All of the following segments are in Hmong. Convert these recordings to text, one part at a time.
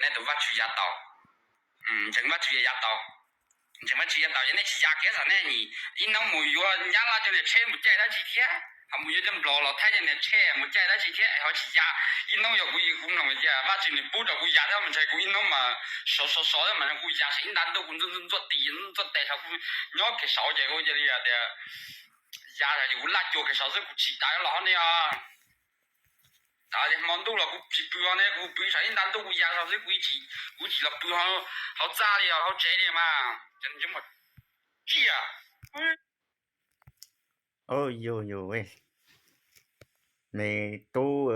nej tus Vajtswv ya tau, ntseeg Vajtswv ya tau, ntseeg Vajtswv ya tau, yog nej tsis ya kev xav nej ib hnub mus yuav Nyab Laj cov niag tsheb mus caij dab tsi thiab, ho mus yuav cov Nplog los Thaib cov niag tsheb mus caij dab tsi thiab, ho tsis ya. Ib hnub yog kuv, kuv mloog tias Vajtswv nws pub rau kuv ya thiab mas ntshe kuv ib hnub mas sov sov sov thiab mas kuv ya saum ib nta ntuj, kuv ntxuaj ntxuaj tis ntxuaj tes, ho kuv nyob kiag saud ces kuv cia li tias ya, kuv laj cuag kiag saud xwb, kuv tsis tas los hov ne os. Hmo ntuj los kuv tsis pw hov ne, kuv pw saum ib nta ntuj, kuv ya saud xwb, kuv tsis, kuv tsis los pw hauv txaj li, hauv tsev li mas. Tsiaj, yog yog, me tub,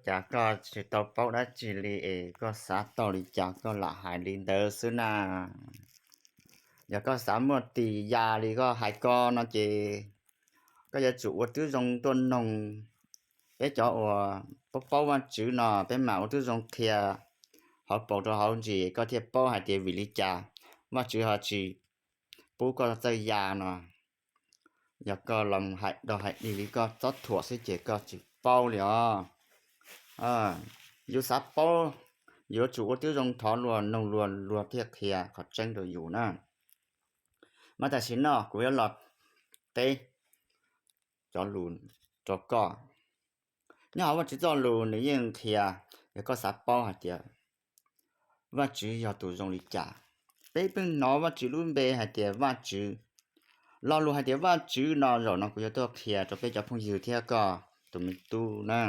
cas koj tsis tau paub dab tsi li es koj xav tau li cas koj lam hais li ntawd xwb na. Yog koj xav muaj tis ya li koj hais ko no ces koj yuav tsum ua tib zoo tuaj noog peb cov uas paub paub Vajtswv no, peb mam ua tib zoo qhia hauv paus rau hauv ntsis koj thiaj paub hais tias vim li cas Vajtswv ho tsis pub koj txawj ya no. Yog koj los hais dog hais dig li koj txob thuam xwb ces koj tsis paub li os. Yus xav paub, yuav tsum ua tib zoo thov luag, noog luag, luag thiaj qhia qhov tseeb rau yus na. Mas tam sim no kuv yuav los teb cov lus rau koj. Nyob hauv Vajtswv txoj lus nws yeej qhia, yog koj xav paub hais tias Vajtswv yog tus zoo li cas. Peb pheej hnov Vajtswv lub npe hais tias Vajtswv. Lo lus hais tias Vajtswv no zaum no kuv yuav tuaj qhia rau peb cov phooj ywg thiab koj tus me tub na.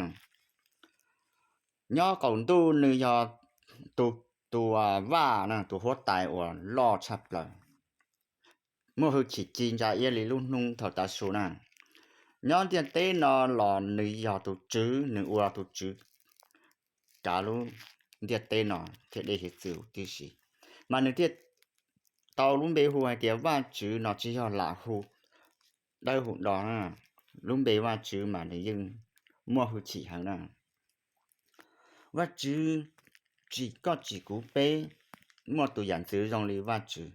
Nyob qaum ntuj nws yog tus, tus vaj na, tus huab tais uas loj tshaj plaws, muaj hwj chim ci ntsa iab li lub hnub thaum tav su na. Nyob ntiaj teb no los nws yog tus tswv, nws ua tus tswv kav lub ntiaj teb no thiab dej hiav txwv huv tib si. Mas nws thiaj tau lub npe hu hais tias Vajtswv no, tsis yog lam hu dawb hu do na. Lub npe Vajtswv mas nws yeej muaj hwj chim heev na. Vajtswv tsim koj tsim kuv peb muaj tus yam ntxwv zoo li Vajtswv.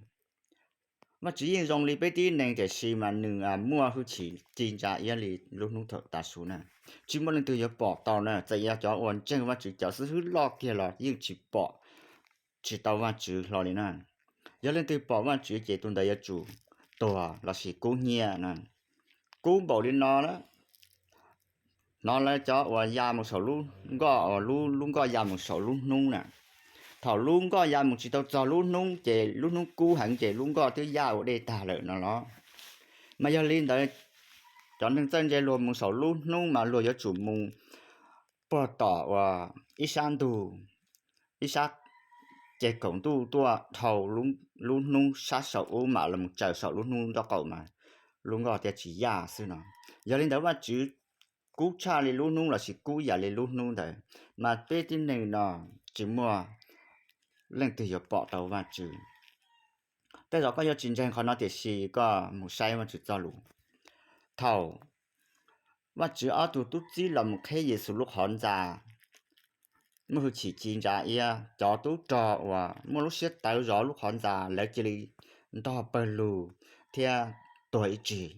Vajtswv yeej zoo li peb tib neeg tiam sis mas nws muaj hwj chim ci ntsa iab li lub hnub thaum tav su na. Tsis muaj leej twg yuav pom tau na, txawm yog cov uas ntseeg Vajtswv cov xib hwb loj kiag los yeej tsis pom, tsis tau Vajtswv hlo li na. Yog leej twg pom Vajtswv ces tus ntawd yuav tsum tuag lossis kub hnyiab na. Kub npaum li no na, hnov lawv cov uas ya mus saum lub nkoj, lub nkoj ya mus saum lub hnub na. Thaum lub nkoj ya mus tsis tau txog lub hnub ces lub hnub kub heev ces lub nkoj twb yaj ua dej tag lawm no los. Mas yog li ntawd, cov neeg txawj ntse luag mus saum lub hnub mas luag yuav tsum mus puag tom uas ib sab ntug, ib sab ceg kaum ntuj tuaj dhau lub hnub sab saum ub mam los tsaws saum lub hnub nraub qaum mas lub nkoj thiaj tsis yaj xwb no. Yog li ntawd Vajtswv kub tshaj li lub hnub lossis kub yam li lub hnub ntawd, mas peb tib neeg no tsis muaj leej twg yuav pom tau Vajtswv. Tej zaum koj yuav tsis ntseeg qhov no tiam sis koj mus saib Vajtswv txoj lus. Thaum Vajtswv ob tug tub txib los mus qheb Yexus lub qhov ntxa, muaj hwj chim ci ntsa iab, cov tub rog uas muaj lub siab tawv zov lub qhov ntxa lawv cia li ntog pawg lug thiab tuag ib tsig,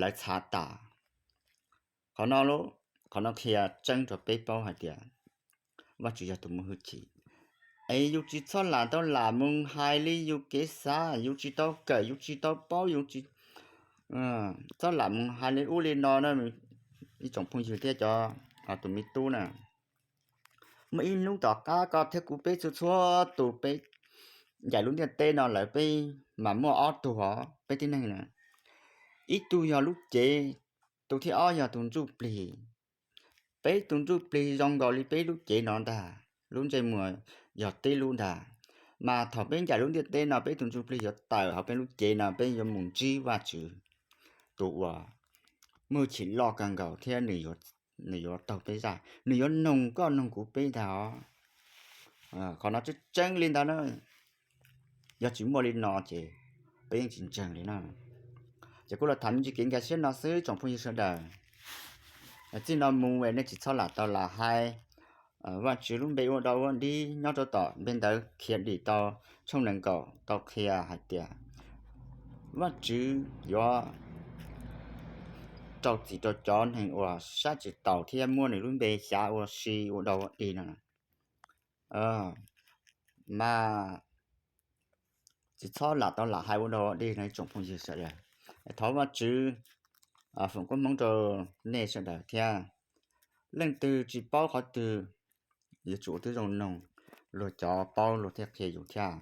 lawv txhav tas. Qhov no, qhov no qhia tseeb rau peb paub hais tias Vajtswv yog tus muaj hwj chim. Es yus tsis txhob lam tau lam mus hais li yus kev xav, yus tsis tau kawm, yus tsis tau paub, yus tsis txhob lam mus hais li ub li no na. Ib tsoom phooj ywg thiab cov tus me tub na, muaj ib hnub tom qab koj thiab kuv peb txhua txhua tus peb ncaim lub ntiaj teb no lawm peb mas muaj ob tug os peb tib neeg na. Ib tug yog lub cev, tus thib ob yog tus ntsuj plig. Peb tus ntsuj plig zoo nkaus li peb lub cev no ntag, lub ntsej muag yog tib lub ntag. Mas thaum peb ncaim lub ntiaj teb no peb tus ntsuj plig yuav tawm hauv peb lub cev no peb yuav mus ntsib Vajtswv tus uas muaj hwj chim loj kawg nkaus thiab nws yuav taug peb zaj, nws yuav noog koj noog kuv peb ntag os. Qhov no tseeb tseeb li ntawd na. Yog tsis muaj li no ces peb yeej tsis ntseeg li na. Ces kuv los tham me ntsis kev nkag siab no xwb tsoom phooj ywg sawv daws. Txij no mus es nej tsis txhob lam tau lam hais Vajtswv lub npe ua dog ua dig. Nyob rau tom npe ntawd khiav dim tau tshooj nees nkaum tau qhia hais tias Vajtswv yuav rau txim rau cov neeg uas saib tsis taus thiab muab nws lub npe xyav ua si ua dog ua dig no. mas tsis txhob lam tau lam hais ua dog dig no ib tsoom phooj ywg sawv daws. Thov Vajtswv foom koob hmoov rau nej sawv daws thiab. Leej twg tsis paub qhov twg, yuav tsum ua tib zoo noog, luag cov paub luag thiaj qhia yus thiab.